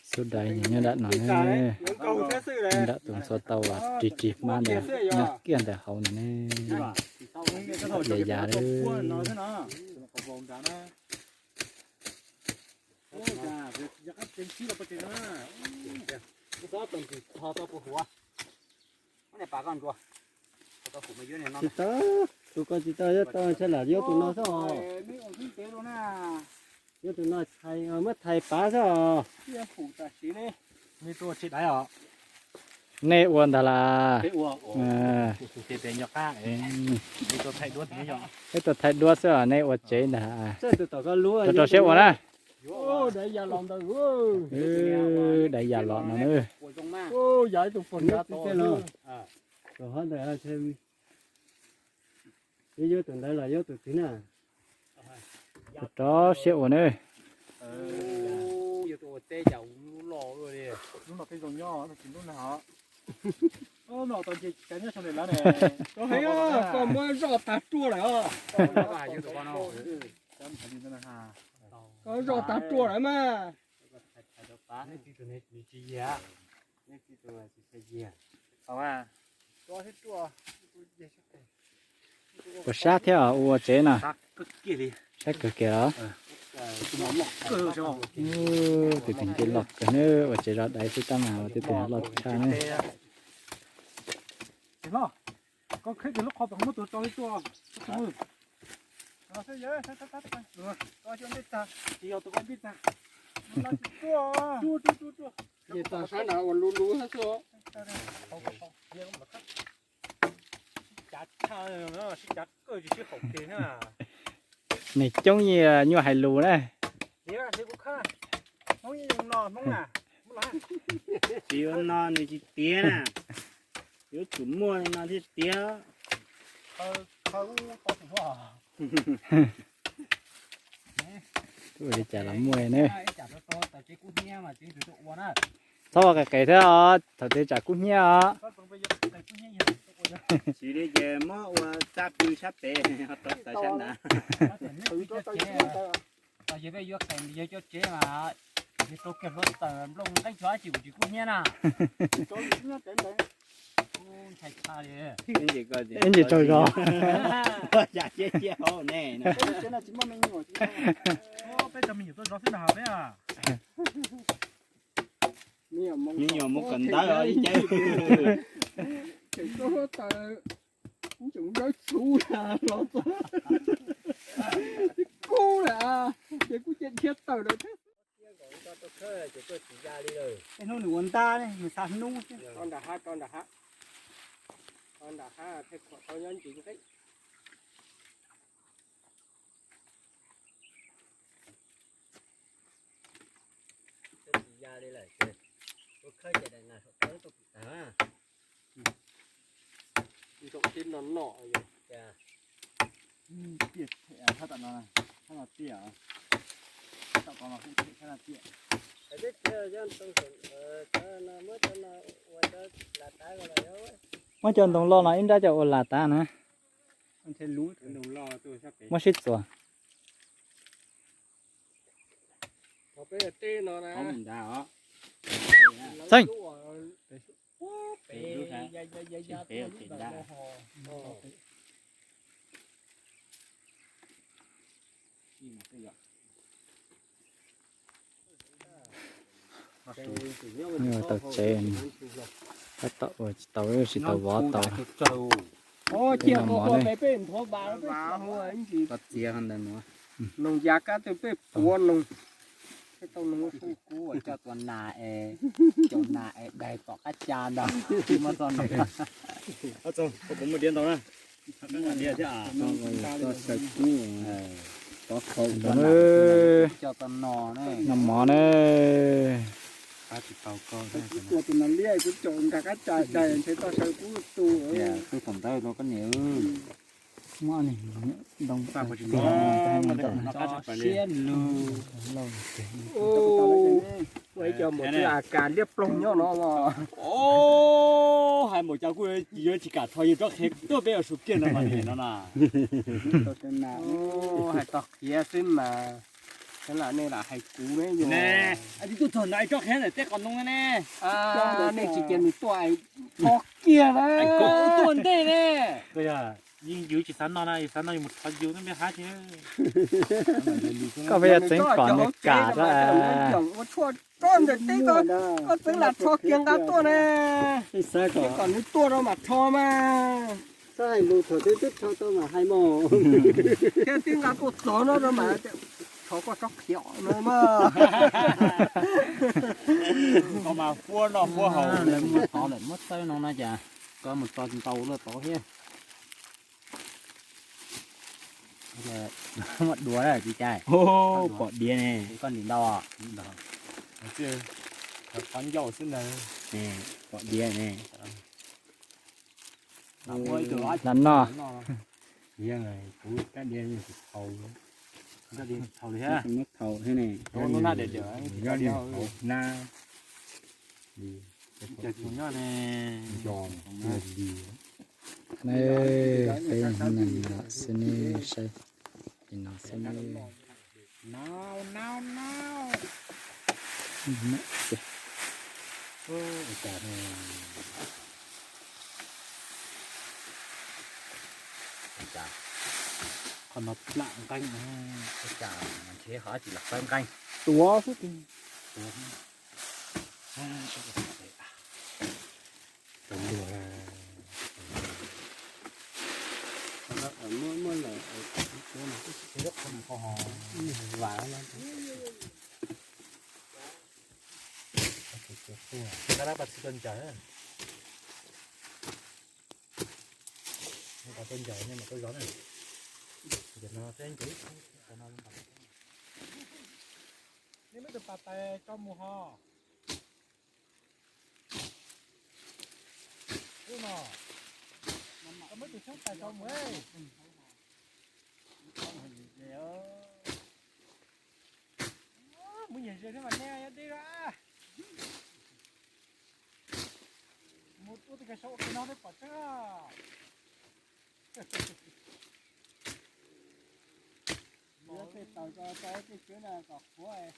Xub dais nyob nram no ne, nyob nram tus ntxhua tau ris ris hmab ntawd, nyob kiag ntawm hauv no ne. Yam yam li. Tsis tau, tus ko tsis tau, yuav tau tshaj lam yuav tus no xwb os. Yuav tus no thais, muab thais pav xwb os. Nej ua ntag las. Peb tuaj thaij duab xwb os, nej ua tsev ntag. Rau rau siab ua na. Daiv ya los no. Yuav tus ntawd los yuav tus twg na? Rau rau siab ua na. Koj muab zoj tag ruaj lawm. Koj zoj tag ruaj lawm mas. Puas sab thiab ua tsev no? Sab kawg kiag os. Tus twg nce loj kawg ne, ua tsev zov daiv xwb tab mas ua tib tug loj tshaj ne. Ces tag sab na ua lub lub xwb. Nws coob yeej nyuaj hais lus na. Tsis ua no nws tsis tiav na. Yuav tsum muaj no thiaj tiav. Ua li cas los muaj ne. Txhob ua qis qis thiab os, thaum twg tsam kub hnyiab os. Tsis li ces muab ua txaj pw sab pem, rau tawm sab nrad. Yog peb yuav qees yawg coj tsev mas, yawg rau kiag hluav taws nplooj nqeeb tsho dab tsi kuj tsis kub hnyiab na. Ntshai tshaj li. Ib ntsis tsaug zog. Yam ciaj ciaj hauv ne. Peb cov me nyuam tuaj zov xwb na peb. Me nyuam mus kawm ntawv os ib ce. Tseem koj hluav taws, kuv tseem zawb txhuv los txog. Kub lawm, ces kuv cia dhia tawm lawm thiab. Tej hnub nws ua ntab ne, nws xa hnub xwb. Rau nram hav, rau nram hav, rau nram hav, tej khuam tau nyob ntsis nqeeb. Tsis ya li lawm ces ua khawb ces daim nas saum taw tuaj pum tag. Ntaum tib no no. Tiaj, thab tom no, thab no tiaj, thab tom ko mas kuj them thab no tiaj. Muab cov ntoo loj no ib nrab coj ua las tas na. Muab sib txuas. Txheej. Tau tsev, tab tom ua tsis tau, tsis tau vov tau. Noog ya kab twg peb puav noog. Tau noog kub coj tua nas es, caum nas es daig tom qab tsa ntag. Muab txog, kuv muaj diav ntau na. Toj saw kub, tov khaum coj tua no na. Kuv tua tus nas liab kuv caum nram qab tsa daig ntshe toj saw kub tu. Twb tom ntawd rau koj niam. Siab lug. Ua ib co maum txiv a kas liab ploog nyob no. Hais maum cas kuj yuav tsis kam rho yus tsob qhiav tuaj peb ua su kiag no mas no na. Hais tog qhiav xwb mas. Xav lam nej lam hais kuv ne yog. Tuaj txog ntawd tsob qhiav ntawm tej qos ntoo ne. Nej tsis cia nws tuaj, tso kiag na. Tuaj ntej ne. Yeej yus tsis xav noj na, yus xav noj yus mus rho yus neb hab thiab. Koj pheej yog txeev kom nws kam. Ua tshuaj tso ntawm teb ko, koj txeev lam rho kiag nqa tuaj na. Kom nws tuaj rau mam rho mas. Xab hais lus thaum twb twb rho tau mam hais mas. Thiab twb nqa tuaj txog no rau mas rho koj tsob qhiav no mas. Koj mas huab noj huab haus. Lawv muab tod lawm muab txawb no na cas koj mus tso ntau luaj tod thiab. Muab dua tsis cai. Pom diav ne. Koj ntim ntau. Qhov ncauj xwb ntag. Pom diav ne. Lam noj. Kuv kab diav tsis thaus li. Thaus thiab ne. Nab. Peb neeg los xwb ne, saib li no xwb ne. Qhov no plam nqeeb, cas ntshe qhov tsis los qawb nqeeb. Tuav xwb. Muab lawm, Nej muab tus pas tais tso mus ho. Ub no, koj muab tus xyoob tais tso mus. Muab nyiam ze thiab mas nej nyob deb a. Mus ua tus kawg saum ua kiag no thiaj pom tseeb. Tej taws tso, tso tej cwb na kom qhuav.